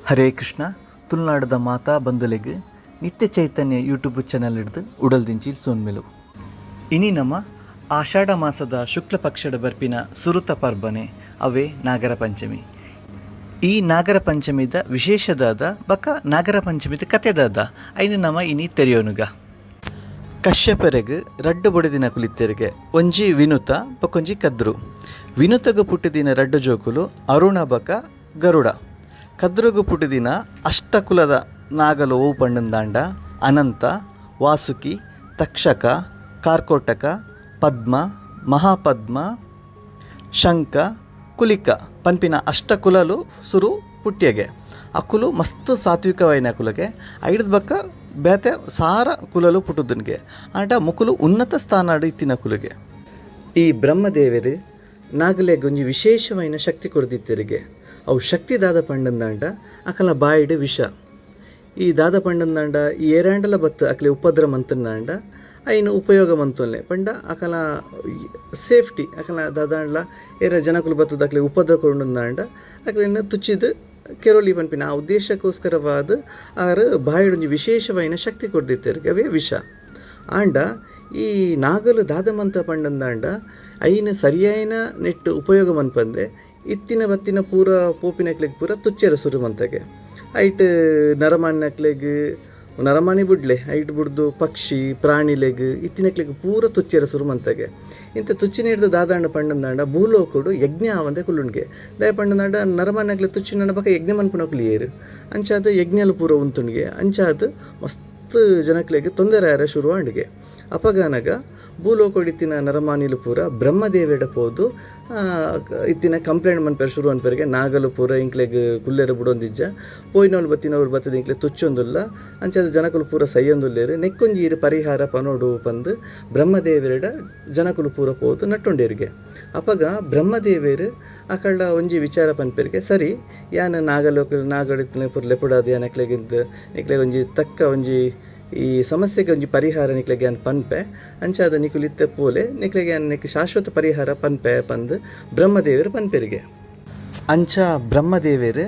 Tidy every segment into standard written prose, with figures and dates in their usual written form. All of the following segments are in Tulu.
ಹರೇ ಕೃಷ್ಣ. ತುಳುನಾಡುದ ಮಾತಾ ಬಂಧುಲೆಗ್ ನಿತ್ಯ ಚೈತನ್ಯ ಯೂಟ್ಯೂಬ್ ಚಾನೆಲ್ ಹಿಡ್ದು ಉಡಲ್ದಿಂಚಿ ಸೋನ್ಮೆಲು. ಇನಿ ನಮ ಆಷಾಢ ಮಾಸದ ಶುಕ್ಲ ಪಕ್ಷದ ಬರ್ಪಿನ ಸುರುತ ಪರ್ಬನೆ ಅವೇ ನಾಗರ ಪಂಚಮಿ. ಈ ನಾಗರ ಪಂಚಮಿದ ವಿಶೇಷದಾದ ಬಕ ನಾಗರ ಪಂಚಮಿದ ಕತೆದಾದ ಐನು ನಮ ಇನಿ ತೆರಿಯೋನುಗ. ಕಶ್ಯಪರೆಗ್ ರಡ್ಡು ಬೊಡೆದಿನ ಕುಲಿತ್ತೆರಿಗೆ, ಒಂಜಿ ವಿನುತ ಬೊಕೊಂಜಿ ಕದ್ರು. ವಿನುತಗ ಪುಟ್ಟಿದಿನ ರಡ್ಡು ಜೋಕುಲು ಅರುಣ ಬಕ ಗರುಡ. ಕದ್ರುಗು ಪುಟ್ಟಿದಿನ ಅಷ್ಟಕುಲದ ನಾಗಲು ಓವು ಪಂಡಂದಾಂಡ ಅನಂತ, ವಾಸುಕಿ, ತಕ್ಷಕ, ಕಾರ್ಕೋಟಕ, ಪದ್ಮ, ಮಹಾಪದ್ಮ, ಶಂಕ, ಕುಲಿಕ ಪನ್ಪಿನ ಅಷ್ಟಕುಲಲು ಸುರು ಪುಟ್ಯಗೆ. ಅಕುಲು ಮಸ್ತ್ ಸಾತ್ವಿಕವಾಯಿನ ಕುಲಗೆ. ಐಡ್ದ್ ಬೊಕ್ಕ ಬೇತೆ ಸಾರ ಕುಲಲು ಪುಟ್ಟುದನ್ಗೆ. ಆಂಡ ಮುಕುಲು ಉನ್ನತ ಸ್ಥಾನಡ್ ಇತ್ತಿನ ಕುಲುಗೆ. ಈ ಬ್ರಹ್ಮದೇವೆರ್ ನಾಗಲೆಗ್ ಒಂಜಿ ವಿಶೇಷವಾಯಿನ ಶಕ್ತಿ ಕೊರ್ದಿತ್ತೆರಿಗೆ. ಅವು ಶಕ್ತಿ ದಾದ ಪಂಡಂದಾಂಡ ಅಕಲ್ನ ಬಾಯಿಡ್ ವಿಷ. ಈ ದಾದ ಪಂಡಂದಾಂಡ ಈ ಏರಾಂಡಲ ಬತ್ತು ಅಕ್ಲೆ ಉಪದ್ರ ಮಂತುನಾಂಡ ಐನ್ ಉಪಯೋಗ ಮಂತೊನ್ಲೆ ಪಂಡ ಅಕಲ ಸೇಫ್ಟಿ, ಅಕಲ ದಾದಾಂಡ್ಲ ಏರ ಜನಕುಲು ಬತ್ತುದು ಅಕ್ಲೆ ಉಪದ್ರ ಕೊರುಂಡಾಂಡ ಅಕ್ಲೆನ್ ತುಚ್ಚಿದ್ ಕೆರೊಲಿ ಪನ್ಪಿನ ಆ ಉದ್ದೇಶಕ್ಕೋಸ್ಕರವಾದ್ ಆರ್ ಬಾಯಿಡೊಂಜಿ ವಿಶೇಷವಾಯಿನ ಶಕ್ತಿ ಕೊರ್ದಿತ್ತೆರ್, ಅವೇ ವಿಷ. ಆಂಡ ಈ ನಾಗಲು ದಾದ ಮಂತ ಪಂಡಂದಾಂಡ ಐನ್ ಸರಿಯಾಯಿನ ನೆಟ್ ಉಪಯೋಗ ಮನ್ಪಂದೆ ಇತ್ತಿನ ಬತ್ತಿನ ಪೂರ ಪೋಪಿನಕ್ಲೆಗ್ ಪೂರ ತುಚ್ಚೆರ ಸುರು ಮಂತಗೆ. ಐಟ್ ನರಮಾನ್ಯಕ್ಲೆಗ್, ನರಮಾನಿ ಬುಡ್ಲೆ, ಐಟ್ ಬುಡ್ದು ಪಕ್ಷಿ ಪ್ರಾಣಿಲೆಗ್ ಇತ್ತಿನಕ್ಲೆಗ್ ಪೂರ ತುಚ್ಚೆರ ಸುರು ಮಂತಗೆ. ಇಂತ ತುಚ್ಚಿನಿಡ್ದು ದಾದಾಂಡ ಪಂಡಂದಾಂಡ ಭೂಲೋಕಡು ಯಜ್ಞ ಆವಂದೆ ಕುಲ್ಲುಂಡ್ಗೆ. ದಾಯೆ ಪಂಡಂದಾಂಡ ನರಮಾನ್ಯಕ್ಲೆ ತುಚ್ಚಿನಂಡ ಬೊಕ ಯಜ್ಞ ಮನ್ಪುನಕುಲು ಏರು? ಅಂಚಾದ್ ಯಜ್ಞಲು ಪೂರ ಉಂತುಂಡ್ಗೆ. ಅಂಚಾದ್ ಮಸ್ತ್ ಜನಕ್ಲೆಗ್ ತೊಂದರೆ ಆಯೆರೆ ಶುರು ಆಂಡ್ಗೆ. ಅಪಗನಗ ಭೂಲೋಕಡ್ ಇತ್ತಿನ ನರಮಾನಿಲು ಪೂರ ಬ್ರಹ್ಮದೇವೆಡ ಪೋದು ಇತ್ತಿನ ಕಂಪ್ಲೇಂಟ್ ಮನ್ಪೆರೆ ಶುರು ಅನ್ಪೆರ್ಗೆ. ನಾಗಲು ಪೂರ ಇಂಕ್ಲೆಗ್ ಕುಲ್ಲೆರೆ ಬುಡೊಂದಿಜ್ಜ, ಪೋಯಿನವ್ಲು ಬತ್ತಿನವ್ಲು ಬತ್ತದ ಇಂಕ್ಲೆ ತುಚ್ಚೊಂದುಲ್ಲ, ಅಂಚಾದ್ ಜನಕುಲು ಪೂರ ಸೈಯೊಂದುಲ್ಲೆರ್, ನೆಕ್ಕೊಂಜಿ ಈರ್ ಪರಿಹಾರ ಪನೊಡು ಪಂದ್ ಬ್ರಹ್ಮದೇವೆರೆಡ ಜನಕುಲು ಪೂರ ಪೋದು ನಟ್ಟೊಂಡೆರ್ಗೆ. ಅಪಗ ಬ್ರಹ್ಮದೇವೆರ್ ಅಕಲ್ಡ ಒಂಜಿ ವಿಚಾರ ಪನ್ಪೆರ್ಗೆ. ಸರಿ, ಯಾನ್ ನಾಗಲೋಕ ನಾಗಡಿತ್ತಿನ ಪೂರ ಲೆಪುಡಾದ್ ಯಾನ್ ಅಕ್ಲೆಗಿಂದ್ ನಿಕ್ಲೆಗ್ ಒಂಜಿ ತಕ್ಕ ಒಂಜಿ ಈ ಸಮಸ್ಯೆಗೆ ಒಂಜಿ ಪರಿಹಾರ ನಿಕ್ಲೆಗ್ ಯಾನ್ ಪನ್ಪೆ, ಅಂಚಾದ್ ನಿಕುಲು ಇತ್ತೆ ಪೋಲೆ, ನಿಕ್ಲೆಗ್ ಯಾನ್ ನೆಕ್ ಶಾಶ್ವತ ಪರಿಹಾರ ಪನ್ಪೆ ಪಂದ್ ಬ್ರಹ್ಮದೇವೆರ್ ಪನ್ಪೆರ್ಗೆ. ಅಂಚ ಬ್ರಹ್ಮದೇವೆರ್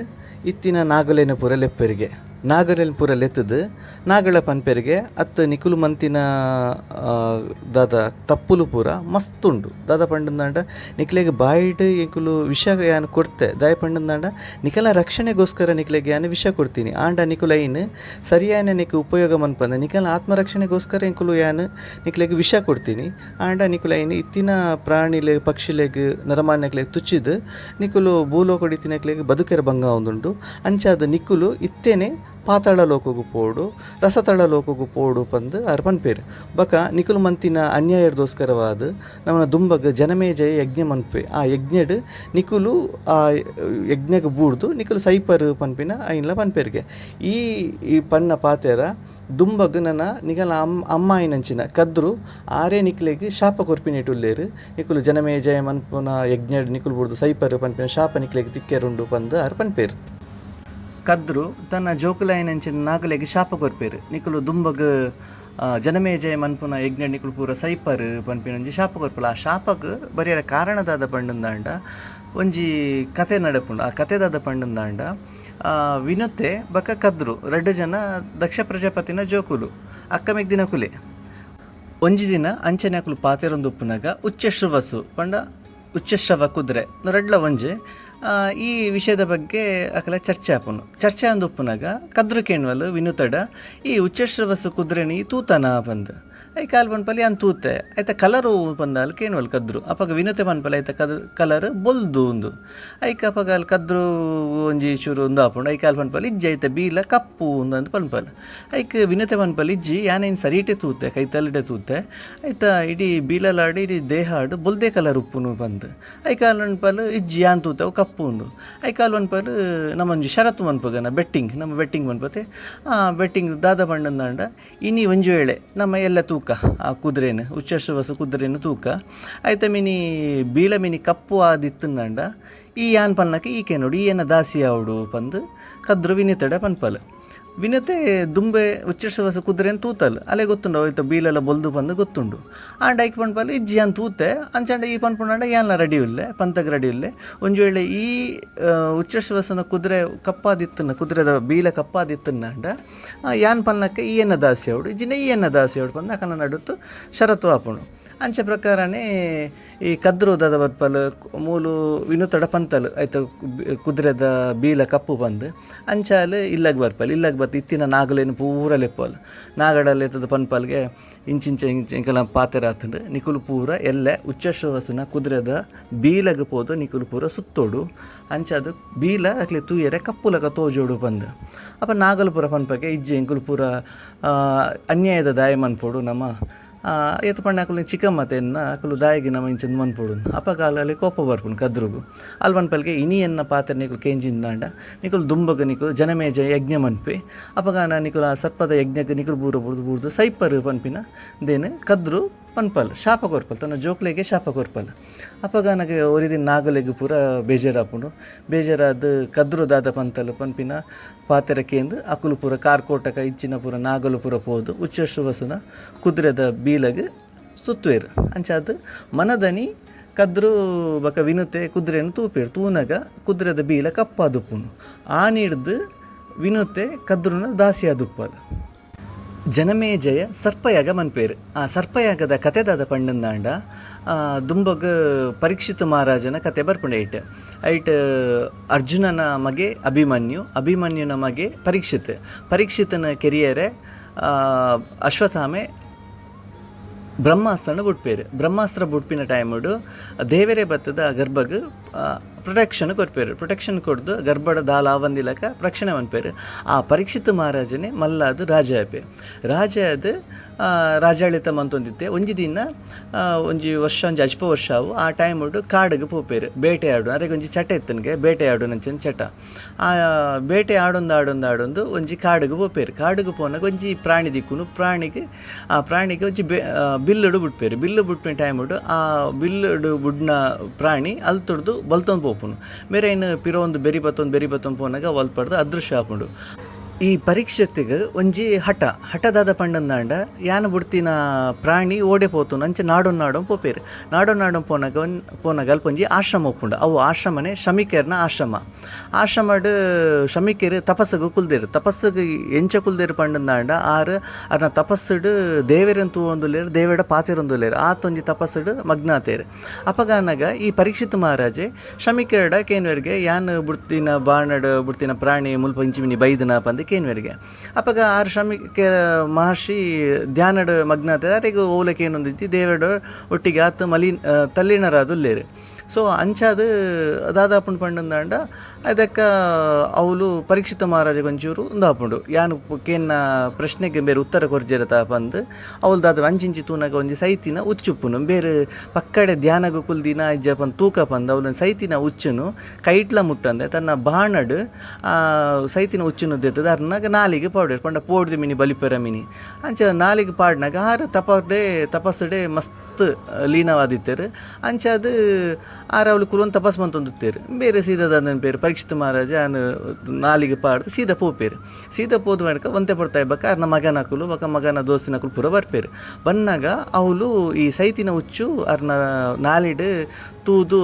ಇತ್ತಿನ ನಾಗಲೆನ ಪೂರ ಲೆಪ್ಪೆರ್ಗೆ. ನಾಗಲೆನ್ ಪೂರ ಲೆತ್ತುದು ನಾಗಳ ಪನ್ಪೆರ್ಗೆ, ಅತ್ತು ನಿಕುಲು ಮಂತಿನ ದಾದ ತಪ್ಪುಲು ಪೂರ ಮಸ್ತ್ ಉಂಡು. ದಾದ ಪಂಡಂದಾಂಡ ನಿಕ್ಲೆಗ್ ಬಾಯಿಡ್ ಎಂಕುಲು ವಿಷ ಯಾನ್ ಕೊರ್ತೆ, ದಾಯೆ ಪಂಡಂದಾಂಡ ನಿಕಲ ರಕ್ಷಣೆಗೋಸ್ಕರ ನಿಕ್ಲೆಗ್ ಯಾನ್ ವಿಷ ಕೊರ್ತೀನಿ, ಆಂಡ ನಿಕುಲು ಐನ್ ಸರಿಯಾಯಿನ ನಿಕ್ ಉಪಯೋಗ ಮನ್ಪಂದೆ ನಿಕಲ ಆತ್ಮರಕ್ಷಣೆಗೋಸ್ಕರ ಎಂಕುಲು ಯಾನ್ ನಿಕ್ಲೆಗ್ ವಿಷ ಕೊರ್ತೀನಿ, ಆಂಡ ನಿಕುಲು ಐನ್ ಇತ್ತಿನ ಪ್ರಾಣಿಲೆ ಪಕ್ಷಿಲೆಗ್ ನರಮಾನ್ಯಕ್ಲೆಗ್ ತುಚ್ಚಿದ್ ನಿಕುಲು ಭೂಲೋಕಡ್ ಇತ್ತಿನಕ್ಲೆಗ್ ಬದುಕೆರೆ ಭಂಗ ಆವೊಂದುಂಡು, ಅಂಚಾದ್ ನಿಕುಲು ಇತ್ತೇನೆ ಪಾತಾಳ ಲೋಕಗ್ ಪೋಡು ರಸತಳ ಲೋಕಗ್ ಪೋಡು ಪಂದ್ ಆರ್ ಪನ್ಪೆರ್. ಬೊಕ ನಿಕುಲು ಮಂತಿನ ಅನ್ಯಾಯರ್ದೋಸ್ಕರವಾದ್ ನಮನ ದುಂಬಗ್ ಜನಮೇಜಯ ಯಜ್ಞ ಮನ್ಪುವೆ, ಆ ಯಜ್ಞಡ್ ನಿಕುಲು ಆ ಯಜ್ಞಗ್ ಬೂರ್ದು ನಿಕುಲು ಸೈಪರ್ ಪನ್ಪಿನ ಐನ್ಲ ಪನ್ಪೆರ್ಗೆ. ಈ ಈ ಪನ್ನ ಪಾತೆರ ದುಂಬಗ್ ನನ ನಿಕಲ್ನ ಅಮ್ಮ ಆಯಿನಂಚಿನ ಕದ್ರು ಆರೇ ನಿಕ್ಲೆಗ್ ಶಾಪ ಕೊರ್ಪಿನೆಟ್ ಉಲ್ಲೆರ್, ನಿಕುಲು ಜನಮೇಜಯ ಮನ್ಪುನ ಯಜ್ಞಡ್ ನಿಕುಲು ಬೂರ್ದು ಸೈಪರ್ ಪನ್ಪಿನ ಶಾಪ ನಿಕ್ಲೆಗ್ ತಿಕ್ಕೆರುಂಡು ಪಂದ್ ಆರ್ ಪನ್ಪೆರ್. ಕದ್ರು ತನ್ನ ಜೋಕುಲಾಯಿನಂಚಿನ ನಾಗಲೆಗ್ ಶಾಪ ಕೊರ್ಪೆರ್, ನಿಕುಲು ದುಂಬಗ್ ಜನಮೇಜಯ ಮನ್ಪುನ ಯಜ್ಞ ನಿಕುಲು ಪೂರ ಸೈಪರ್ ಪನ್ಪಿನ ಒಂಜಿ ಶಾಪ ಕೊರ್ಪೆರ್. ಆ ಶಾಪಗ್ ಬರಿಯರ ಕಾರಣ ದಾದ ಪಂಡಂದಾಂಡ ಒಂಜಿ ಕತೆ ನಡಪುಂಡು. ಆ ಕತೆ ದಾದ ಪಂಡಂದಾಂಡ ವಿನುತೆ ಬೊಕ ಕದ್ರು ರಡ್ಡ್ ಜನ ದಕ್ಷ ಪ್ರಜಾಪತಿನ ಜೋಕುಲು, ಅಕ್ಕ ಮೆಗ್ದಿನ ಕುಲೆ. ಒಂಜಿ ದಿನ ಅಂಚನೆ ಅಕುಲು ಪಾತೆರೊಂದುಪ್ಪುನಗ ಉಚ್ಚಶ್ರವಸು ಪಂಡ ಉಚ್ಚಶ್ರವ ಕುದುರೆ ರಡ್ಲ ಒಂಜಿ ಈ ವಿಷಯದ ಬಗ್ಗೆ ಅಕಲ ಚರ್ಚೆ ಆಪುಂಡು. ಚರ್ಚೆ ಆಂದುಪ್ಪುನಗ ಕದ್ರು ಕೇಣ್ವಲ್ ವಿನುತಡ ಈ ಉಚ್ಚಶ್ರವಸು ಕುದುರೆನಿ ತೂತನ ಪಂದ್. I call ಪನ್ಪಲ್ ಯಾನ್ ತೂತೆ, ಐತ ಕಲರ್ ಒವು ಪಂದಾಲ್ ಕೇಣ್ವಲ್ ಕದ್ರು. ಅಪಗ ವಿನುತೆ ಪನ್ಪಲ್ ಐತ ಕಲರ್ ಬೊಲ್ದು ಉಂದು. ಐಕ್ ಅಪಗ ಅಲ್ ಕದ್ರು ಒಂಜಿ ಚೂರು ಉಂದು ಆಪುಂಡು. ಐಕ್ ಆಲ್ ಪನ್ಪಲ್ ಇಜ್ಜಿ ಐತ ಬೀಲ ಕಪ್ಪು ಉಂದು ಪನ್ಪಲ್. ಐಕ್ ವಿನುತೆ ಪನ್ಪಲ್ ಇಜ್ಜಿ ಯಾನ್ ಸರಿಟೆ ತೂತೆ, ಕೈತಲ್ಡೆ ತೂತೆ, ಐತ ಇಡೀ ಬೀಲಲಾಡ್ ಇಡೀ ದೇಹ ಆಡ್ ಬೊಲ್ದೇ ಕಲರ್ ಉಪ್ಪುನು ಪಂದ್. ಐಕ್ ಆಲ್ ಪನ್ಪಲ್ ಇಜ್ಜಿ ಯಾನ್ ತೂತೆ ಅವು ಕಪ್ಪು ಉಂದು. ಐಕ್ ಆಲ್ ಪನ್ಪಲ್ ನಮ್ಮೊಂಜಿ ಷರತ್ತು ಮನ್ಪುಗನ ಬೆಟ್ಟಿಂಗ್, ನಮ್ಮ ಬೆಟ್ಟಿಂಗ್ ಮನ್ಪತೆ. ಆ ಬೆಟ್ಟಿಂಗ್ ದಾದ ಪಂಡಂದಾಂಡ ಇನಿ ಒಂಜಿ ವೇಳೆ ನಮ್ಮ ಎಲ್ಲ ತೂಕ ಆ ಕುದುರೆನ್ ಉಚ್ಚಶ್ರವಸ ಕುದುರೆನ್ ತೂಕ ಐತ ಮಿನಿ ಬೀಲ ಮಿನಿ ಕಪ್ಪು ಆದಿತ್ತುಂಡ ಈ ಯಾನ್ ಪನ್ನಕ ಈಕೆ ನೋಡು ಈ ಏನ ದಾಸಿ ಆವಡು ಪಂದ್ ಕದ್ರು ವಿನಿತಡ ಪನ್ಪಲ್. ವಿನತೆ ದುಂಬೆ ಉಚ್ಚಶ್ರವಸ ಕುದುರೆನ್ ತೂತಲ್ ಅಲೆ ಗೊತ್ತುಂಡು ಅವು ಬೀಲಲ ಬೊಲ್ದು ಪಂದ್ ಗೊತ್ತುಂಡು. ಆಂಡ ಐಕ್ ಪನ್ಪಲ್ ಇಜ್ಜಿ ಯಾನ್ ತೂತೆ ಅಂಚಾಂಡ ಈ ಪನ್ಪುನಾಂಡ ಯಾನ್ಲ ರೆಡಿ ಉಲ್ಲೆ ಪಂತಗ್ ರೆಡಿ ಉಲ್ಲೆ. ಒಂಜಿ ವೇಳೆ ಈ ಉಚ್ಚಶ್ರವಸನ ಕುದುರೆ ಕಪ್ಪಾದಿತ್ತುಂಡ ಕುದುರೆದ ಬೀಲ ಕಪ್ಪಾದಿತ್ತುಂಡ ಯಾನ್ ಪನ್ನಕ್ಕೆ ಈ ಎನ್ನ ದಾಸಿ ಆವೊಡು ಇಜ್ಜಿಂಡ ಈ ಎನ್ನ ದಾಸಿ ಆವೊಡು ಪಂದ್ ಅಕಲ್ನ ನಡುತ್ತು ಷರತ್ತು ಆಪುಂಡು. ಅಂಚ ಪ್ರಕಾರನೇ ಈ ಕದ್ರು ದಾದ ಬರ್ಪಲ್ ಮೂಲು ವಿನುತಡ ಪಂತಲ್ ಐತ ಕುದುರೆದ ಬೀಲ ಕಪ್ಪು ಪಂದ್ ಅಂಚಾಲ್ ಇಲ್ಲಗ್ ಬರ್ಪಲ್. ಇಲ್ಲಗ್ ಬತ್ತ್ ಇತ್ತಿನ ನಾಗಲೆನ್ ಪೂರ ಲೆಪ್ಪಲ್ ನಾಗಡ ಲೆತ್ತುದು ಪನ್ಪಲ್ಗೆ ಇಂಚಿಂಚ ಇಂಚ ಎಂಕಲ್ನ ಪಾತೆರ ಆತುಂಡು ನಿಕುಲು ಪೂರ ಎಲ್ಲೆ ಉಚ್ಚಶ್ರವಸನ ಕುದುರೆದ ಬೀಲಗ್ ಪೋದು ನಿಕುಲು ಪೂರ ಸುತ್ತೊಡು ಅಂಚಾದ್ ಬೀಲ ಅಕ್ಲೆ ತೂಯೆರೆ ಕಪ್ಪುಲಕ ತೋಜೊಡು ಪಂದ್. ಅಪ ನಾಗಲು ಪೂರ ಪನ್ಪಗೆ ಇಜ್ಜಿ ಎಂಕುಲು ಪೂರ ಅನ್ಯಾಯದ ದಾಯೆ ಮನ್ಪೊಡು ನಮ ಏತ್ ಪಂಡ ಅಕುಲು ಚಿಕ್ಕಮ್ಮತ ಎನ್ನ ಅಕುಲು ದಾಯೆಗ್ ನಮ ಇಂಚಿಂದ್ ಮನ್ಪೊಡು ಅಪಗ ಅಲ್ ಕೋಪ ಬರ್ಪುಂಡು ಕದ್ರುಗು. ಅಲ್ ಪನ್ಪಲ್ಗೆ ಇನಿ ಎನ್ನ ಪಾತೆರ ನಿಕುಲು ಕೇಂಜಿಂದಾಂಡ ನಿಕುಲು ದುಂಬಗ್ ನಿಕುಲು ಜನಮೇಜಯ ಯಜ್ಞ ಮನ್ಪೆ ಅಪಗ ನಿಕುಲು ಆ ಸರ್ಪದ ಯಜ್ಞಗ್ ನಿಕುಲು ಬೂರ ಬೂರ್ದು ಬೂರ್ದು ಸೈಪರ್ ಪನ್ಪಿನ ದೇನ್ ಕದ್ರು ಪನ್ಪಲ್ ಶಾಪ ಕೊರ್ಪಲ್ ತನ್ನ ಜೋಕ್ಲೆಗೆ ಶಾಪ ಕೊರ್ಪಲ್. ಅಪಗ ನಗೆ ಒರಿದಿನ ನಾಗಲೆಗ್ ಪೂರ ಬೇಜಾರಾಪುಂಡು. ಬೇಜಾರಾದ್ ಕದ್ರು ದಾದ ಪಂತಲ್ ಪನ್ಪಿನ ಪಾತೆರ ಕೇಂದ್ ಅಕುಲು ಪೂರ ಕಾರ್ಕೋಟಕ ಇಂಚಿನ ಪೂರ ನಾಗಲು ಪೂರ ಪೋದು ಉಚ್ಚಶ್ರವಸನ ಕುದುರೆದ ಬೀಲಗ್ ಸುತ್ತುವೆರ್. ಅಂಚಾದ್ ಮನದನಿ ಕದ್ರು ಬೊಕ ವಿನುತೆ ಕುದುರೆನ್ ತೂಪೆರ್. ತೂನಗ ಕುದುರೆದ ಬೀಲ ಕಪ್ಪಾದುಪ್ಪುಂಡು. ಆನಿಡ್ದ್ ವಿನುತೆ ಕದ್ರುನ ದಾಸಿಯಾದುಪ್ಪಲ್. ಜನಮೇಜಯ ಸರ್ಪಯಾಗ ಮನ್ಪೇರ್. ಆ ಸರ್ಪಯಾಗದ ಕತೆ ದಾದ ಪಂಡಂದಾಂಡ ದುಂಬಗ್ ಪರೀಕ್ಷಿತ್ ಮಹಾರಾಜನ ಕತೆ ಬರ್ಪುಂಡು ಐಟ್. ಐಟ್ ಅರ್ಜುನನ ಮಗೆ ಅಭಿಮನ್ಯು, ಅಭಿಮನ್ಯುನ ಮಗೆ ಪರೀಕ್ಷಿತ್. ಪರೀಕ್ಷಿತನ ಕೆರಿಯರೆ ಅಶ್ವತ್ಥಾಮೆ ಬ್ರಹ್ಮಾಸ್ತ್ರನ ಬುಡ್ಪೇರ್. ಬ್ರಹ್ಮಾಸ್ತ್ರ ಬುಡ್ಪಿನ ಟೈಮುಡು ದೇವೆರೆ ಬತ್ತದ ಗರ್ಭಗ್ ಪ್ರೊಟೆಕ್ಷನ್ ಕೊರ್ಪೇರ್. ಪ್ರೊಟೆಕ್ಷನ್ ಕೊರ್ದು ಗರ್ಭಡ ದಾಲ ಆವಂದಿಲಕ ರಕ್ಷಣೆ ಮನ್ಪೇರ್. ಆ ಪರೀಕ್ಷಿತ್ ಮಹಾರಾಜನೇ ಮಲ್ಲಾದ್ ರಾಜ ಆಪೆ. ರಾಜ ಆದ್ ರಾಜಾಡಳಿತ ಮಂತೊಂದಿತ್ತೆ. ಒಂಜಿ ದಿನ ಒಂಜಿ ವರ್ಷ ಒಂಜಿ ಅಜ್ಪ ವರ್ಷ ಅವು ಆ ಟೈಮುಡು ಕಾಡುಗು ಪೋಪೇರ್ ಬೇಟೆ ಆಡು. ಅರೆಗ್ ಒಂಜಿ ಚಟ ಇತ್ತುನ್ಗೆ ಬೇಟೆ ಆಡುನಂಚಿನ ಚಟ. ಆ ಬೇಟೆ ಆಡೊಂದು ಆಡೊಂದು ಆಡೊಂದು ಒಂಜಿ ಕಾಡುಗು ಪೋಪೇರ್. ಕಾಡುಗು ಪೋನಗ ಒಂಜಿ ಪ್ರಾಣಿ ದಿಕ್ಕುನು ಪ್ರಾಣಿಗ್ ಆ ಪ್ರಾಣಿಗ್ ಒಂಜಿ ಬಿಲ್ಲುಡು ಬುಡ್ಪೇರ್. ಬಿಲ್ಲು ಬುಡ್ಪಿನ ಟೈಮುಡು ಆ ಬಿಲ್ಲುಡು ಬುಡ್ನ ಪ್ರಾಣಿ ಅಲ್ತುಡ್ದು ಬಲ್ತೊಂದು ಪೋಪುಂಡು. ಮೇರೈನ್ ಪಿರೊಂದು ಬೆರಿ ಬತ್ತೊಂದು ಬೆರಿ ಬತ್ತೊಂದು ಪೋನಗ ಅಲ್ಪಡ್ದು ಅದೃಶ್ಯ ಆಪುಂಡು. ಈ ಪರೀಕ್ಷೆತಿಗ್ ಒಂಜಿ ಹಠ ಹಠ ದಾದ ಪಂಡಂದಾಂಡ ಯಾನ್ ಬುಡ್ತಿನ ಪ್ರಾಣಿ ಓಡೆ ಪೋತುಂಡು ಅಂಚ ನಾಡೊಂದು ನಾಡೊಂದು ಪೋಪೇರ್. ನಾಡೊಂದು ನಾಡೊಂದು ಪೋನಗ ಪೋನಗ ಅಲ್ಪ ಒಂಜಿ ಆಶ್ರಮ ಉಪ್ಪುಂಡು. ಅವು ಆಶ್ರಮನೆ ಶ್ರಮಿಕೆರ್ನ ಆಶ್ರಮ. ಆಶ್ರಮಡ್ ಶ್ರಮಿಕೆರ್ ತಪಸ್ಸುಗು ಕುಲ್ದೆರ್. ತಪಸ್ಸುಗು ಎಂಚ ಕುಲ್ದೆರ್ ಪಂಡಂದಾಂಡ ಆರ್ ಅರ್ನ ತಪಸ್ಸುಡು ದೇವೆರೆನ್ ತೂವೊಂದುಲ್ಲೆರ್ ದೇವೆಡ ಪಾತೆರೊಂದುಲ್ಲೆರ್ ಆತೊಂಜಿ ತಪಸ್ಸುಡು ಮಗ್ನ ಆತೆರ್. ಅಪಗಾನಗ ಈ ಪರೀಕ್ಷಿತ್ ಮಹಾರಾಜೆ ಶ್ರಮಿಕೆರ್ಡ ಕೇನ್ವೆರ್ಗೆ ಯಾನ್ ಬುಡ್ತಿನ ಬಾಣಡ್ ಬುಡ್ತಿನ ಪ್ರಾಣಿ ಮುಲ್ಪ ಇಂಚಿ ಮಿನಿ ಬೈದನ ಪಂದ್ ಕೇನ್ವೆರ್ಗೆ. ಅಪಗ ಆರ್ ಶ್ರಮಿಕೆರ್ ಮಹರ್ಷಿ ಧ್ಯಾನಡ್ ಮಗ್ನ ಆತೆರ್. ಅರೆಗ್ ಓಲೆ ಕೇನೊಂದಿತ್ತಿ ದೇವೆಡ ಒಟ್ಟಿಗೆ ಆತ್ ಮಲೀನ್ ತಲ್ಲೀನರಾದುಲ್ಲೆರ್. ಸೊ ಅಂಚಾದ್ ದಾದಾಪುಂಡು ಪಂಡಂದಾಂಡ ಅದಕ್ಕ ಅವ್ಲು ಪರೀಕ್ಷಿತ ಮಹಾರಾಜಗ್ ಒಂಚೂರು ಉಂದಾಪುಂಡು. ಯಾನ್ ಕೇನ್ನ ಪ್ರಶ್ನೆಗ್ ಬೇರೆ ಉತ್ತರ ಕೊರ್ಜೆರತ ಪಂದ್ ಅವ್ಲು ದಾದ ಅಂಚಿಂಚಿ ತೂನಗ ಒಂಜಿ ಸೈತಿನ ಉಚ್ಚುಪ್ಪುಂಡು. ಬೇರೆ ಪಕ್ಕಡೆ ಧ್ಯಾನಗ್ ಕುಲ್ದಿನ ಇಜ್ಜ ಪಂದ್ ತೂಕ ಪಂದ್ ಅವ್ಲು ಸೈತಿನ ಉಚ್ಚುನು ಕೈಟ್ಲ ಮುಟ್ಟಂದೆ ತನ್ನ ಬಾಣಡ್ ಆ ಸೈತಿನ ಉಚ್ಚುನು ದೆತ್ತುದು ಅರ್ನಗ ನಾಲಿಗೆ ಪಾಡ್ವೆರ್ ಪಂಡ ಪೋಡ್ದು ಮಿನಿ ಬಲಿಪೆರ ಮಿನಿ ಅಂಚ ನಾಲಿಗೆ ಪಾಡ್ನಗ ಆರ್ ತಪಡೆ ತಪಸ್ಸುಡೆ ಮಸ್ತ್ ಲೀನವಾದಿತ್ತೆರ್. ಅಂಚಾದ್ ಆರ್ ಅವ್ಲು ಕುಲೊಂದು ತಪಸ್ ಮಂತೊಂದಿತ್ತೆರ್. ಬೇರೆ ಸೀದಾ ದಾದ ಪೇರ್ ಪರೀಕ್ಷಿತ್ ಮಹಾರಾಜ ಆನ್ ನಾಲಿಗೆ ಪಾಡ್ದು ಸೀದಾ ಪೋಪೇರ್. ಸೀದಾ ಪೋದು ಬನಕ ಒಂತೆ ಪೊರ್ತಾಯಿ ಬೊಕ್ಕ ಅರ್ನ ಮಗನಕುಲು ಬೊಕ ಮಗನ ದೋಸ್ತಿನಕುಲು ಪೂರ ಬರ್ಪೇರ್. ಬನ್ನಗ ಅವ್ಲು ಈ ಸೈತಿನ ಉಚ್ಚು ಅರ್ನ ನಾಲಿಡ್ ತೂದು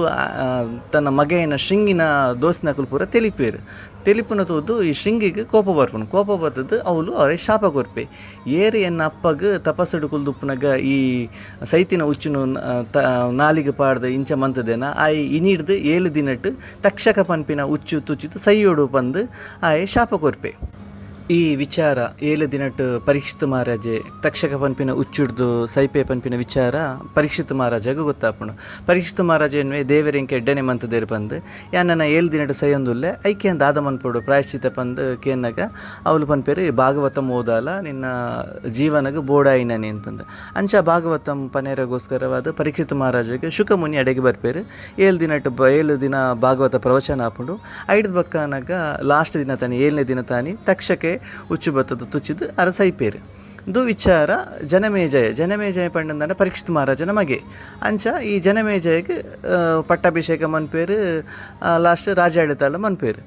ತನ್ನ ಮಗೈನ ಶೃಂಗಿನ ದೋಸ್ತಿನಕುಲು ಪೂರ ತೆಲಿಪೇರ್. ತೆಲಿಪುನ ತೂದು ಈ ಶೃಂಗಿಗ್ ಕೋಪ ಬರ್ಪುಂಡು. ಕೋಪ ಬತ್ತುದು ಅವ್ಲು ಅವರೇ ಶಾಪ ಕೊರ್ಪೆ. ಏರ್ ಎನ್ನ ಅಪ್ಪಗ್ ತಪಸ್ಸುಡು ಕುಲ್ದುಪ್ಪುನಗ ಈ ಸೈತಿನ ಉಚ್ಚುನು ನಾಲಿಗೆ ಪಾಡ್ದು ಇಂಚ ಮಂತುದೇನ ಆಯೆ ಇನಿಡ್ದು 7 ದಿನಟ್ ತಕ್ಷಕ ಪನ್ಪಿನ ಉಚ್ಚು ತುಚಿದು ಸೈಯೋಡು ಪಂದ್ ಆಯೆ ಶಾಪ ಕೊರ್ಪೆ. ಈ ವಿಚಾರ 7 ದಿನಟ್ ಪರೀಕ್ಷಿತ್ ಮಹಾರಾಜೆ ತಕ್ಷಕ ಪನ್ಪಿನ ಉಚ್ಚುಡ್ದು ಸೈಪೆ ಪನ್ಪಿನ ವಿಚಾರ ಪರೀಕ್ಷಿತ್ ಮಹಾರಾಜಗ್ ಗೊತ್ತಾಪುಂಡು. ಪರೀಕ್ಷಿತ್ ಮಹಾರಾಜ ಎನ್ನುವೆ ದೇವೆರೆಂಕ್ ಎಡ್ಡೆನೆ ಮಂತುದೇರ್ ಪಂದ್ ಯಾನನ 7 ದಿನಟ್ ಸೈಯೊಂದುಲ್ಲೆ ಐಕೆ ದಾದ ಮನ್ಪೊಡು ಪ್ರಾಯಶ್ಚಿತ ಪಂದ್ ಕೇನ್ನಗ ಅವ್ಲು ಪನ್ಪೆರ್ ಭಾಗವತಂ ಓದಾಲ ನಿನ್ನ ಜೀವನಗ್ ಬೋಡಾಯಿನನೆ ಪಂದ್. ಅಂಚ ಭಾಗವತಂ ಪನೆರಗೋಸ್ಕರವಾದ್ ಪರೀಕ್ಷಿತ್ ಮಹಾರಾಜಗ್ ಶುಕಮುನಿ ಅಡೆಗ್ ಬರ್ಪೆರ್. 7 ದಿನಟ್ 7 ದಿನ ಭಾಗವತ ಪ್ರವಚನ ಆಪುಂಡು. ಐಡ್ದ್ ಬೊಕ್ಕನಗ ಲಾಸ್ಟ್ ದಿನ ತಾನಿ 7ನೇ ದಿನ ತಾನಿ ತಕ್ಷಕೆ ಉಚ್ಚು ಬತ್ತದ ತುಚಿದ್ ಅರ ಸೈಪೇರ್. ಇಂದು ವಿಚಾರ ಜನಮೇಜಯ ಜನಮೇಜಯ ಪಂಡಂದಾಂಡ ಪರೀಕ್ಷಿತ್ ಮಹಾರಾಜನ ಮಗೆ. ಅಂಚ ಈ ಜನಮೇಜಯಗ್ ಪಟ್ಟಾಭಿಷೇಕ ಮನ್ಪೇರ್ ಲಾಸ್ಟ್ ರಾಜಾಡಳಿತಲ ಮನ್ಪೇರ್.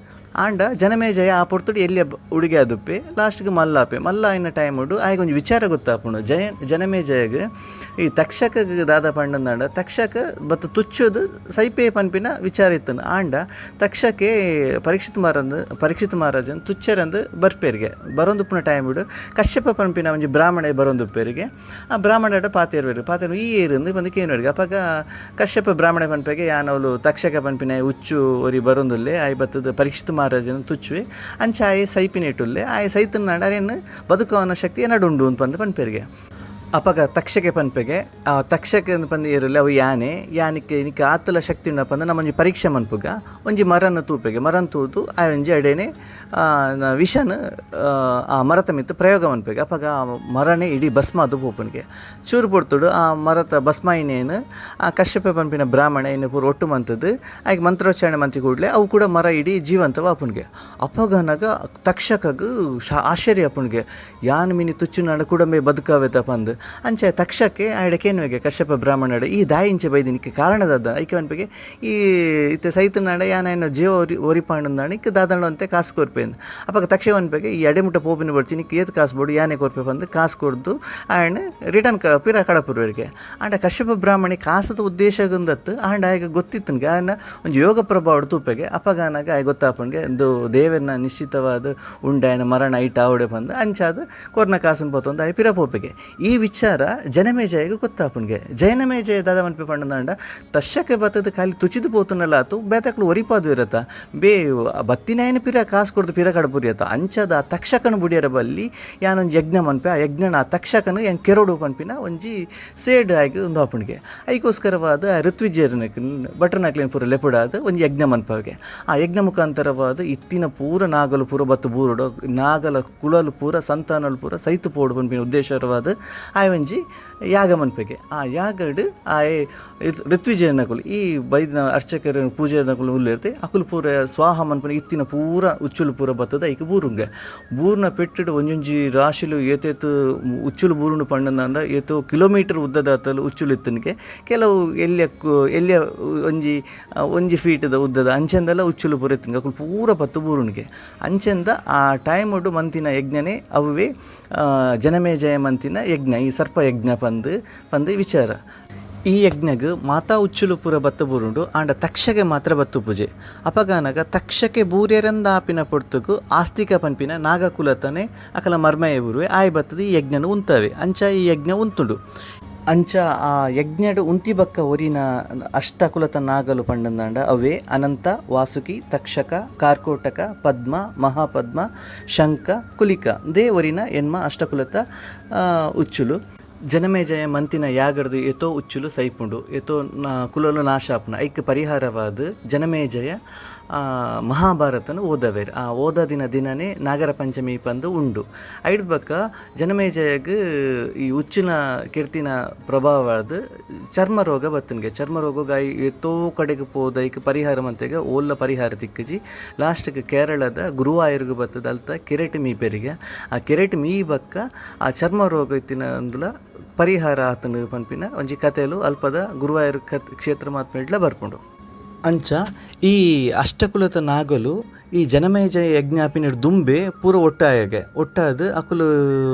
ಆಂಡ ಜನಮೇಜಯ ಆ ಪೊರ್ತುಡು ಎಲ್ಯ ಹುಡುಗೆ ಆದುಪ್ಪೆ. ಲಾಸ್ಟ್ಗೆ ಮಲ್ಲ ಆಪೆ. ಮಲ್ಲ ಆಯಿನ ಟೈಮುಡು ಆಯಗ್ ಒಂಜಿ ವಿಚಾರ ಗೊತ್ತಾಪುಂಡು. ಜನಮೇಜಯಗ್ ಈ ತಕ್ಷಕಗ್ ದಾದ ಪಂಡಂದಾಂಡ ತಕ್ಷಕ ಬತ್ತ್ ತುಚ್ಚುದು ಸೈಪೆ ಪನ್ಪಿನ ವಿಚಾರ ಇತ್ತುಂಡು. ಆಂಡ ತಕ್ಷಕೆ ಪರೀಕ್ಷಿತ್ ಮಹಾರಾಜನ್ ತುಚ್ಚೆರಂದ್ ಬರ್ಪೆರ್ಗೆ. ಬರೊಂದುಪ್ಪುನ ಟೈಮುಡು ಕಶ್ಯಪ ಪನ್ಪಿನ ಒಂಜಿ ಬ್ರಾಹ್ಮಣೆ ಬರೊಂದುಪ್ಪೆರ್ಗೆ. ಆ ಬ್ರಾಹ್ಮಣಡ ಪಾತೆರುವೆರ್. ಪಾತೆರ್ ಈ ಏರ್ ಇಂದ್ ಪಂದ್ ಕೇನುವೆರ್ಗೆ. ಅಪಗ ಕಶ್ಯಪ ಬ್ರಾಹ್ಮಣೆ ಪನ್ಪೆಗೆ ಯಾನ್ ಅವ್ಲು ತಕ್ಷಕ ಪನ್ಪಿನ ಉಚ್ಚು ಒರಿ ಬರೊಂದುಲ್ಲೆ ಆಯೆ ಬತ್ತುದು ಪರೀಕ್ಷಿತ್ ಮಹಾರಾಜನ್ ತುಚ್ಚುವೆ ಅಂಚ ಆಯೆ ಸೈಪಿನೆಟುಲ್ಲೆ ಆಯೆ ಸೈತುನಾಂಡ ಅರೆನ್ ಬದುಕವನ ಶಕ್ತಿ ಎನಡ್ ಉಂಡು ಪಂದ್ ಪನ್ಪೆರ್ಗೆ. ಅಪಗ ತಕ್ಷಕೆ ಪನ್ಪೆಗೆ ಆ ತಕ್ಷಕ ಪಂದ್ ಏರುಲ್ಲೆ ಅವು ಯಾನೆ ಯಾನಿಕ್ ನಿಕ್ ಆತಲ ಶಕ್ತಿ ಉಂಡ ಪಂದ್ ನಮ ಒಂಜಿ ಪರೀಕ್ಷೆ ಮನ್ಪುಗ ಒಂಜಿ ಮರನ್ ತೂಪೆಗೆ. ಮರನ್ ತೂದು ಆಯೆ ಒಂಜಿ ಅಡೇನೆ ವಿಷನ್ ಆ ಮರತ ಮಿತ್ತ್ ಪ್ರಯೋಗ ಮನ್ಪೆಗೆ. ಅಪಗ ಆ ಮರನೇ ಇಡೀ ಭಸ್ಮ ಆದ್ ಪೋಪುನಿಗೆ. ಚೂರು ಪೊರ್ತುಡು ಆ ಮರತ ಭಸ್ಮ ಆಯಿನೇನ್ ಆ ಕಶ್ಯಪ ಪನ್ಪಿನ ಬ್ರಾಹ್ಮಣೆ ಐನ್ ಪೂರ ಒಟ್ಟು ಮಂತುದು ಆಯ್ಕ್ ಮಂತ್ರೋಚ್ಚಾರಣೆ ಮಂತಿ ಕೂಡ್ಲೆ ಅವು ಕೂಡ ಮರ ಇಡೀ ಜೀವಂತವಾಪುನಿಗೆ. ಅಪಗನಗ ತಕ್ಷಕಗ್ ಆಶ್ಚರ್ಯ ಆಪುನಿಗೆ. ಯಾನ್ ಮಿನಿ ತುಚ್ಚುನಾಂಡ ಕುಡಂಬೆ ಬದುಕಾವೆತ ಪಂದ್. ಅಂಚ ತಕ್ಷಕೆ ಆಯಡ ಕೇನುವೆಗೆ ಕಶ್ಯಪ ಬ್ರಾಹ್ಮಣಡ ಈ ದಾಯಿ ಇಂಚ ಬೈದಿ ನಿಕ್ಕ್ ಕಾರಣ ದಾದ ಐಕೆ ಪನ್ಪೆಗೆ ಈ ಇತ್ತೆ ಸೈತುನಾಂಡ ಯಾನ್ ಆಯನ ಜೀವ ಒರಿಪಾಂಡಂದಾಂಡ ನಿಕ್ಕ್ ದಾದಂಡ ಒಂತೆ ಕಾಸು ಕೊರ್ಪೆ. ಅಪಗ ತಕ್ಷಕ ಪನ್ಪೆಗೆ ಈ ಎಡೆ ಮುಟ್ಟ ಪೋಪಿನ ಬೊಡ್ಚಿ ನಿಕ್ಕ್ ಏತ್ ಕಾಸು ಬೋಡು ಯಾನೆ ಕೊರ್ಪೆ ಪಂದ್ ಕಾಸು ಕೊರ್ದು ಆಯನ್ ರಿಟರ್ನ್ ಪಿರ ಕಡಪುರ್ವೆರ್ಗೆ. ಆಂಡ ಕಶ್ಯಪ ಬ್ರಾಹ್ಮಣೆ ಕಾಸದ ಉದ್ದೇಶಗುಂದತ್ತು ಆಂಡ ಆಯಗ್ ಗೊತ್ತಿತ್ತುನ್ಗೆ ಆಯನ ಒಂಜಿ ಯೋಗ ಪ್ರಭಾವಡ್ ತೂಪೆಗೆ. ಅಪಗ ಆನಗ ಆಯಗ್ ಗೊತ್ತಾಪುಂಡ್ಗೆ ಇಂದು ದೇವೆರ್ನ ನಿಶ್ಚಿತವಾದ ಉಂಡಾಯನ ಮರಣ ಐಟ್ ಆವಡೆ ಪಂದ್ ಅಂಚಾದ್ ಕೊರ್ನ ಕಾಸನ್ ಪತ್ತೊಂದು ಆಯೆ ಪಿರ ಪೋಪೆಗೆ. ಈ ವಿಚಾರ ಜನಮೇಜಯಗ್ ಗೊತ್ತಾಪುಂಡ್ಗೆ. ಜನಮೇಜಯ ದಾದ ಮನ್ಪೆ ಪಂಡಂದಾಂಡ ತಕ್ಷಕ ಬತ್ತುದು ಖಾಲಿ ತುಚಿದು ಪೋತುನಲ ಆತು ಬೇತಕ್ಲು ಒರಿಪಾದು ಇರತ್ತ ಬೇ ಬತ್ತಿನಾಯನ ಪಿರ ಕಾಸು ಕೊರ್ದು ಪಿರ ಕಡಪುರಿಯತ್ತ ಅಂಚಾದ ಆ ತಕ್ಷಕನ ಬುಡಿಯರ ಬಲ್ಲಿ ಯಾನೊಂಜಿ ಯಜ್ಞ ಮನ್ಪೆ ಆ ಯಜ್ಞನ ಆ ತಕ್ಷಕನ ಯಾನ್ ಕೆರೊಡು ಪನ್ಪಿನ ಒಂಜಿ ಸೇಡ್ ಆಯ್ಗ್ ಉಂದು ಆಪುಂಡ್ಗೆ. ಐಕೋಸ್ಕರವಾದ ಋತ್ವಿಜಯರ್ನಕ್ಲ್ ಭಟ್ರನಕ್ಲೆನ್ ಪೂರ ಲೆಪುಡಾದ್ ಒಂಜಿ ಯಜ್ಞ ಮನ್ಪವೆಗೆ. ಆ ಯಜ್ಞ ಮುಖಾಂತರವಾದ ಇತ್ತಿನ ಪೂರ ನಾಗಲು ಪೂರ ಬತ್ತು ಬೂರುಡು ನಾಗಲ ಕುಲಲು ಪೂರ ಸಂತಾನಲು ಪೂರ ಸೈತು ಪೋಡು ಪನ್ಪಿನ ಉದ್ದೇಶವಾದ ಆಯೆ ಒಂಜಿ ಯಾಗ ಮನ್ಪೆಗೆ. ಆ ಯಾಗಡ್ ಆಯೆ ಋತ್ವಿಜಯನಕುಲು ಈ ಬೈದಿನ ಅರ್ಚಕರು ಪೂಜೆದಕುಲು ಉಲ್ಲೆರ್ತೆ ಅಕುಲು ಪೂರ ಸ್ವಾಹ ಮನ್ಪುನ ಇತ್ತಿನ ಪೂರ ಉಚ್ಚುಲು ಪೂರ ಬತ್ತದ ಐಕ್ ಬೂರುಂಗೆ. ಬೂರ್ನ ಪೆಟ್ಟುಡು ಒಂಜೊಂಜಿ ರಾಶಿಲು ಏತೇತ್ ಉಚ್ಚುಲು ಬೂರುಂಡು ಪಂಡಂದಾಂಡ ಏತೋ ಕಿಲೋಮೀಟರ್ ಉದ್ದದಾತಲು ಉಚ್ಚುಲು ಇತ್ತುನ್ಗೆ. ಕೆಲವು ಎಲ್ಯ ಎಲ್ಯ ಒಂಜಿ ಒಂಜಿ ಫೀಟ್ದ ಉದ್ದದ ಅಂಚೆಂದಲ ಉಚ್ಚುಲು ಪೂರ ಇತ್ತುಂಗೆ. ಅಕುಲು ಪೂರ ಬತ್ತು ಬೂರುಂಡ್ಗೆ. ಅಂಚೆಂದ ಆ ಟೈಮುಡು ಮಂತಿನ ಯಜ್ಞನೇ ಅವ್ವೇ ಜನಮೇಜಯ ಮಂತಿನ ಯಜ್ಞ ಈ ಸರ್ಪ ಯಜ್ಞ ಪಂದ್ ಪಂದ್ ವಿಚಾರ. ಈ ಯಜ್ಞಗ್ ಮಾತಾ ಉಚ್ಚುಲು ಪೂರ ಬತ್ತು ಬೂರುಂಡು ಆಂಡ ತಕ್ಷಗೆ ಮಾತ್ರ ಬತ್ತು ಪೂಜೆ. ಅಪಗಾನಗ ತಕ್ಷಕೆ ಬೂರ್ಯರಂದ ಆಪಿನ ಪೊರ್ತುಗು ಆಸ್ತಿಕ ಪನ್ಪಿನ ನಾಗಕುಲತನೆ ಅಕಲ ಮರ್ಮಯ ಬೂರುವೆ ಆಯ್ ಬತ್ತದ ಈ ಯಜ್ಞನ ಉಂತವೆ. ಅಂಚ ಈ ಯಜ್ಞ ಉಂತುಂಡು. ಅಂಚ ಆ ಯಜ್ಞಡ್ ಉಂತಿ ಬಕ್ಕ ಒರಿನ ಅಷ್ಟಕುಲತ ನಾಗಲು ಪಂಡಂದಾಂಡ ಅವೇ ಅನಂತ, ವಾಸುಕಿ, ತಕ್ಷಕ, ಕಾರ್ಕೋಟಕ, ಪದ್ಮ, ಮಹಾಪದ್ಮ, ಶಂಖ, ಕುಲಿಕ they ಒರಿನ ಎನ್ಮ ಅಷ್ಟಕುಲತ ಉಚ್ಚುಲು. ಜನಮೇಜಯ ಮಂತಿನ ಯಾಗಡ್ದು ಏತೋ ಉಚ್ಚುಲು ಸೈಪುಂಡು ಏತೋ ಕುಲಲು ನಾಶ ಆಪುಂಡು. ಐಕ್ ಪರಿಹಾರವಾದ ಜನಮೇಜಯ ಮಹಾಭಾರತನ ಓದವೇರ್. ಆ ಓದದಿನ ದಿನನೇ ನಾಗರ ಪಂಚಮಿ ಪಂದ್ ಉಂಡು. ಐಡ್ದ್ ಬೊಕ್ಕ ಜನಮೇಜಯಗ್ ಈ ಉಚ್ಚಿನ ಕೀರ್ತಿನ ಪ್ರಭಾವವಾದ್ ಚರ್ಮ ರೋಗ ಬತ್ತುನ್ಗೆ. ಚರ್ಮ ರೋಗಗ್ ಆಯೆ ಏತೋ ಕಡೆಗ್ ಪೋದು ಐಕ್ ಪರಿಹಾರ ಮಂತೆಗ್ ಓಲ್ಲ ಪರಿಹಾರ ತಿಕ್ಕುಜಿ. ಲಾಸ್ಟ್ಗ್ ಕೇರಳದ ಗುರುವಾಯೂರ್ಗ್ ಬತ್ತುದು ಅಲ್ತ ಕೆರೆಟ್ ಮೀಪೆರಿಗೆ. ಆ ಕೆರೆಟ್ ಮೀ ಬೊಕ್ಕ ಆ ಚರ್ಮ ರೋಗ ಇತ್ತಿನ ಅಂದುಲ ಪರಿಹಾರ ಆತುಂಡು ಪನ್ಪಿನ ಒಂಜಿ ಕತೆಲು ಅಲ್ಪದ ಗುರುವಾಯೂರ್ ಕ್ಷೇತ್ರ ಮಾತ್ಮೆಡ್ಲ ಬರ್ಪುಂಡು. ಅಂಚ ಈ ಅಷ್ಟಕುಲತ ನಾಗಲು ಈ ಜನಮೇಜಯ ಯಜ್ಞ ಆಪಿನೆಡ್ ದುಂಬೆ ಪೂರ ಒಟ್ಟಾಯಗೆ. ಒಟ್ಟಾದ್ ಅಕುಲು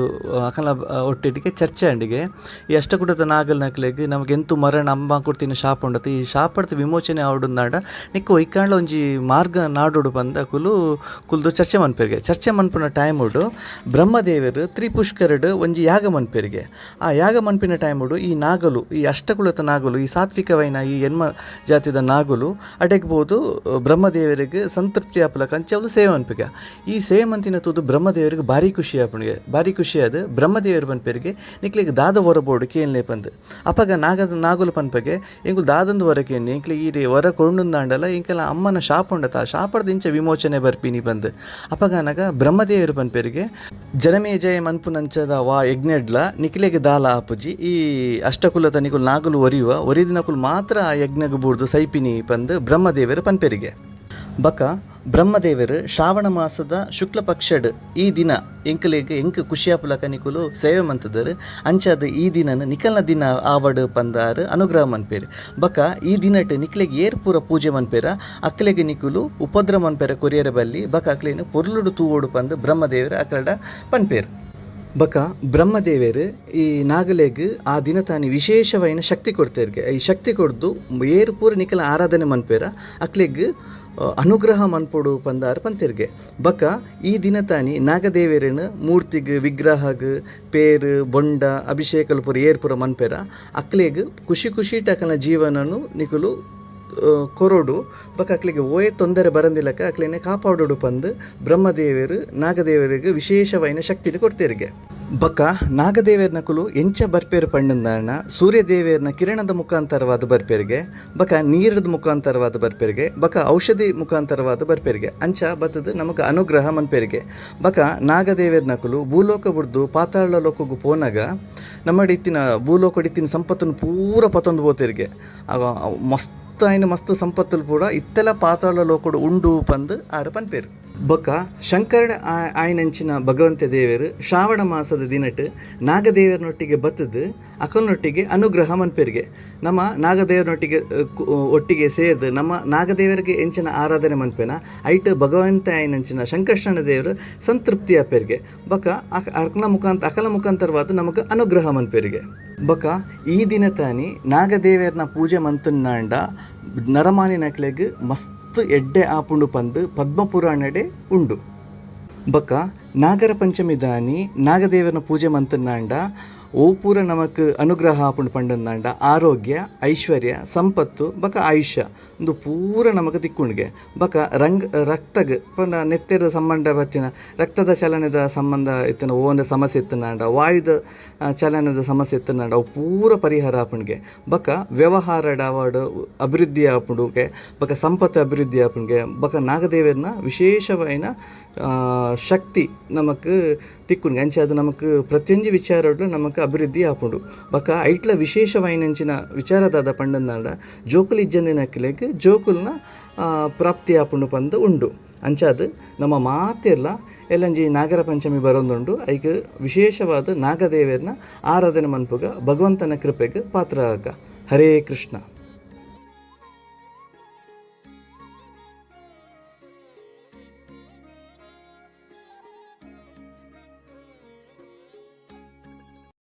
ಅಕಲ್ನ ಒಟ್ಟಿಗೆ ಚರ್ಚೆ ಆಂಡಿಗೆ. ಈ ಅಷ್ಟಕುಲತ ನಾಗಲ್ನಕ್ಲೆಗ್ ನಮಕ್ ಎಂತು ಮರಣ ಅಮ್ಮ ಕೊರ್ತಿನ ಶಾಪ ಉಂಡತ ಈ ಶಾಪಡ್ದ್ ವಿಮೋಚನೆ ಆವೊಡುಂದಾಂಡ ನಿಕ್ಕ್ ಒಯ್ಕಾಂಡ್ಲ ಒಂಜಿ ಮಾರ್ಗ ನಾಡೊಡು ಪಂದ್ ಅಕುಲು ಕುಲ್ದು ಚರ್ಚೆ ಮನ್ಪೆರ್ಗೆ. ಚರ್ಚೆ ಮನ್ಪುನ ಟೈಮುಡು ಬ್ರಹ್ಮದೇವೆರ್ ತ್ರಿಪುಷ್ಕರಡ್ ಒಂಜಿ ಯಾಗ ಮನ್ಪೆರ್ಗೆ. ಆ ಯಾಗ ಮನ್ಪಿನ ಟೈಮುಡು ಈ ನಾಗಲು ಈ ಅಷ್ಟಕುಲತ ನಾಗಲು ಈ ಸಾತ್ವಿಕವೈನ ಈ ಎನ್ಮ ಜಾತಿದ ನಾಗಲು ಅಡೆಗ್ ಪೋದು ಬ್ರಹ್ಮದೇವರಿಗೆ ಸಂತೃಪ್ತಿ ಆಪುಲಕ ಅಂಚ ಅವ್ಲು ಸೇವೆ ಮನ್ಪುಗ. ಈ ಸೇವೆ ಮಂತಿನ ತೂದು ಬ್ರಹ್ಮದೇವರಿಗೆ ಭಾರಿ ಖುಷಿ ಆಪುಂಡುಗೆ. ಭಾರಿ ಖುಷಿ ಆದ್ ಬ್ರಹ್ಮದೇವರು ಪನ್ಪೆರ್ಗೆ ನಿಕ್ಲೆಗ್ ದಾದ ವರ ಬೋಡು ಕೇನ್ಲೆ ಪಂದ್. ಅಪಗ ನಾಗುಲು ಪನ್ಪೆಗೆ ಎಂಕುಲು ದಾದಂದು ವರ ಕೇನ್ನೆ ಎಂಕ್ಲೆ ಈರ್ ವರ ಕೊರ್ಂಡುಂದಾಂಡಲ ಎಂಕಲ್ನ ಅಮ್ಮನ ಶಾಪ ಉಂಡತ ಆ ಶಾಪಡ್ದ್ ಇಂಚ ವಿಮೋಚನೆ ಬರ್ಪಿನಿ ಪಂದ್. ಅಪಗ ಆನಗ ಬ್ರಹ್ಮದೇವರು ಪನ್ಪೆರ್ಗೆ ಜನಮೇಜಯ ಮನ್ಪುನಂಚದ ವಾ ಯಜ್ಞಡ್ಲ ನಿಕ್ಲೆಗ್ ದಾಲ ಆಪುಜಿ ಈ ಅಷ್ಟಕುಲತ ನಿಕುಲು ನಾಗುಲು ಒರಿಯುವ ಒರಿದಿನಕುಲು ಮಾತ್ರ ಆ ಯಜ್ಞಗ್ ಬೂರ್ದು ಸೈಪಿನಿ ಪಂದ್ ಬ್ರಹ್ಮದೇವರು ಪನ್ಪೆರಿಗೆ. ಬೊಕ ಬ್ರಹ್ಮದೇವೆರ್ ಶ್ರಾವಣ ಮಾಸದ ಶುಕ್ಲ ಪಕ್ಷಡ್ ಈ ದಿನ ಎಂಕಲೆಗ್ ಎಂಕ್ ಖುಷಿಯಾಪುಲಕ ನಿಕುಲು ಸೇವೆ ಮಂತುದರ್ ಅಂಚಾದ್ ಈ ದಿನನ್ ನಿಕಲ್ನ ದಿನ ಆವಡ್ ಪಂದಾರ್ ಅನುಗ್ರಹ ಮನ್ಪೆರ್. ಬೊಕ ಈ ದಿನಟ್ ನಿಕ್ಲೆಗ್ ಏರ್ ಪೂರ ಪೂಜೆ ಮನ್ಪೆರ ಅಕ್ಲೆಗ್ ನಿಕುಲು ಉಪದ್ರ ಮನ್ಪೆರೆ ಕೊರಿಯರೆ ಬಲ್ಲಿ ಬೊಕ ಅಕ್ಲೆನ್ ಪೊರ್ಲುಡು ತೂವೊಡು ಪಂದ್ ಬ್ರಹ್ಮದೇವೆರ್ ಅಕಲ್ಡ ಪನ್ಪೆರ್. ಬೊಕ ಬ್ರಹ್ಮದೇವೆರ್ ಈ ನಾಗಲೆಗ್ ಆ ದಿನತಾನಿ ವಿಶೇಷವಾಯಿನ ಶಕ್ತಿ ಕೊರ್ತೆರ್ಗೆ. ಈ ಶಕ್ತಿ ಕೊರ್ದು ಏರ್ ಪೂರ ನಿಕಲ್ನ ಆರಾಧನೆ ಮನ್ಪೆರ ಅಕ್ಲೆಗ್ ಅನುಗ್ರಹ ಮನ್ಪೊಡು ಪಂದಾರ್ ಪಂತೆರ್ಗೆ. ಬೊಕ ಈ ದಿನತಾನಿ ನಾಗದೇವೆರೆನ್ ಮೂರ್ತಿಗ್ ವಿಗ್ರಹಗ್ ಪೇರ್ ಬೊಂಡ ಅಭಿಷೇಕಲ್ ಪೂರ ಏರ್ ಪೂರ ಮನ್ಪೆರ ಅಕ್ಲೆಗ್ ಖುಷಿ ಖುಷಿಟ್ ಅಕಲ್ನ ಜೀವನನ್ ನಿಕುಲು ಕೊರೊಡು ಬೊಕ ಅಕ್ಲೆಗ್ ಒವ್ವೇ ತೊಂದರೆ ಬರಂದಿಲಕ ಅಕ್ಲೆನ್ ಕಾಪಾಡೊಡು ಪಂದ್ ಬ್ರಹ್ಮದೇವೆರ್ ನಾಗದೇವೆರೆಗ್ ವಿಶೇಷವಾಯಿನ ಶಕ್ತಿನ್ ಕೊರ್ತೆರ್ಗೆ. ಬೊಕ ನಾಗದೇವೆರ್ನಕುಲು ಎಂಚ ಬರ್ಪೆರ್ ಪಂಡಂದಾಂಡ ಸೂರ್ಯ ದೇವೆರ್ನ ಕಿರಣದ ಮುಖಾಂತರವಾದ್ ಬರ್ಪೆರ್ಗೆ ಬೊಕ ನೀರ್ದ ಮುಖಾಂತರವಾದ್ ಬರ್ಪೆರ್ಗೆ ಬೊಕ ಔಷಧಿ ಮುಖಾಂತರವಾದ್ ಬರ್ಪೆರ್ಗೆ ಅಂಚ ಬತ್ತುದು ನಮಕ್ ಅನುಗ್ರಹ ಮನ್ಪೆರ್ಗೆ. ಬೊಕ ನಾಗದೇವೆರ್ನಕುಲು ಭೂಲೋಕ ಬುಡ್ದು ಪಾತಾಳ ಲೋಕಗ್ ಪೋನಗ ನಮ್ಮಡ ಇತ್ತಿನ ಭೂಲೋಕಡ್ ಇತ್ತಿನ ಸಂಪತ್ತುನು ಪೂರ ಪತೊಂದು ಪೋತೆರ್ಗೆ ಮಸ್ತ್ ಆಯಿನ ಮಸ್ತ್ ಸಂಪತ್ತುಲು ಪೂರ ಇತ್ತೆಲ ಪಾತಾಳ ಲೋಕಡ್ ಉಂಡು ಪಂದ್ ಆರ್ ಪನ್ಪೆರ್. ಬೊಕ ಶಂಕರಡ್ ಆಯಿನಂಚಿನ ಭಗವಂತ ದೇವೆರ್ ಶ್ರಾವಣ ಮಾಸದ ದಿನಟ್ ನಾಗದೇವೆರ್ನೊಟ್ಟಿಗೆ ಬತ್ತುದು ಅಕಲ್ನೊಟ್ಟಿಗೆ ಅನುಗ್ರಹ ಮನ್ಪೆರ್ಗೆ. ನಮ ನಾಗದೇವರನೊಟ್ಟಿಗೆ ಒಟ್ಟಿಗೆ ಸೇರ್ದ್ ನಮ್ಮ ನಾಗದೇವರಿಗೆ ಎಂಚಿನ ಆರಾಧನೆ ಮನ್ಪೆನ ಐಟ್ ಭಗವಂತ ಆಯಿನಂಚಿನ ಶಂಕರ್ಷಣ ದೇವರು ಸಂತೃಪ್ತಿ ಆಪೆರ್ಗೆ. ಬೊಕ ಅಕಲ ಮುಖಾಂತರವಾದ್ ನಮಕ್ ಅನುಗ್ರಹ ಮನ್ಪೆರ್ಗೆ. ಬೊಕ ಈ ದಿನತಾನಿ ನಾಗದೇವೆರ್ನ ಪೂಜೆ ಮಂತುನಾಂಡ ನರಮಾನಿನಕ್ಲೆಗ್ ಮಸ್ತ್ ಎಡ್ಡೆ ಆಪುಂಡು ಪಂದ್ ಪದ್ಮಪುರಾಣಡೆ ಉಂಡು. ಬೊಕ ನಾಗರ ಪಂಚಮಿ ದಾನಿ ನಾಗದೇವನ ಪೂಜೆ ಮಂತುನಾಂಡ ಓ ಪೂರ ನಮಕ್ ಅನುಗ್ರಹ ಆಪುಂಡು ಪಂಡಂದಾಂಡ ಆರೋಗ್ಯ, ಐಶ್ವರ್ಯ, ಸಂಪತ್ತು ಬೊಕ ಆಯುಷ್ಯ ಉಂದು ಪೂರ ನಮಕ್ ತಿಕ್ಕುಂಡುಗೆ. ಬೊಕ ರಂಗ್ ರಕ್ತಗ್ ಪಂಡ ನೆತ್ತೆದ ಸಂಬಂಧ ಬತ್ತಿನ ರಕ್ತದ ಚಲನೆದ ಸಂಬಂಧ ಇತ್ತಿನ ಓಂದ ಸಮಸ್ಯೆ ಇತ್ತಿನಾಂಡ ವಾಯುದ ಚಲನೆದ ಸಮಸ್ಯೆ ಇತ್ತಿನಾಂಡ ಅವು ಪೂರ ಪರಿಹಾರ ಆಪುಂಡುಗೆ. ಬೊಕ ವ್ಯವಹಾರಡ್ ಆವಡ್ ಅಭಿವೃದ್ಧಿ ಆಪುಂಡುಗೆ ಬೊಕ ಸಂಪತ್ತು ಅಭಿವೃದ್ಧಿ ಆಪುಂಡುಗೆ. ಬೊಕ ನಾಗದೇವನ ವಿಶೇಷವಾಯಿನ ಶಕ್ತಿ ನಮಕ್ ತಿಕ್ಕುಂಡು. ಅಂಚಾದ್ ನಮಕ್ ಪ್ರತಿಯೊಂಜಿ ವಿಚಾರಡ್ ನಮಕ್ ಅಭಿವೃದ್ಧಿ ಆಪುಂಡು. ಬೊಕ ಐಟ್ಲ ವಿಶೇಷವಾಯಿನಂಚಿನ ವಿಚಾರದಾದ ಪಂಡಂದಾಂಡ ಜೋಕುಲು ಇಜ್ಜಂದಿನಕ್ಲೆಗ್ ಜೋಕುಲ್ನ ಪ್ರಾಪ್ತಿ ಆಪುಂಡು ಪಂದ್ ಉಂಡು. ಅಂಚಾದ್ ನಮ್ಮ ಮಾತೆರ್ಲ ಎಲ್ಲಂಜಿ ನಾಗರ ಪಂಚಮಿ ಬರೊಂದುಂಡು ಐಕ್ ವಿಶೇಷವಾದ ನಾಗದೇವೆರ್ನ ಆರಾಧನೆ ಮನ್ಪುಗ ಭಗವಂತನ ಕೃಪೆಗ್ ಪಾತ್ರ ಆಗ. ಹರೇ ಕೃಷ್ಣ.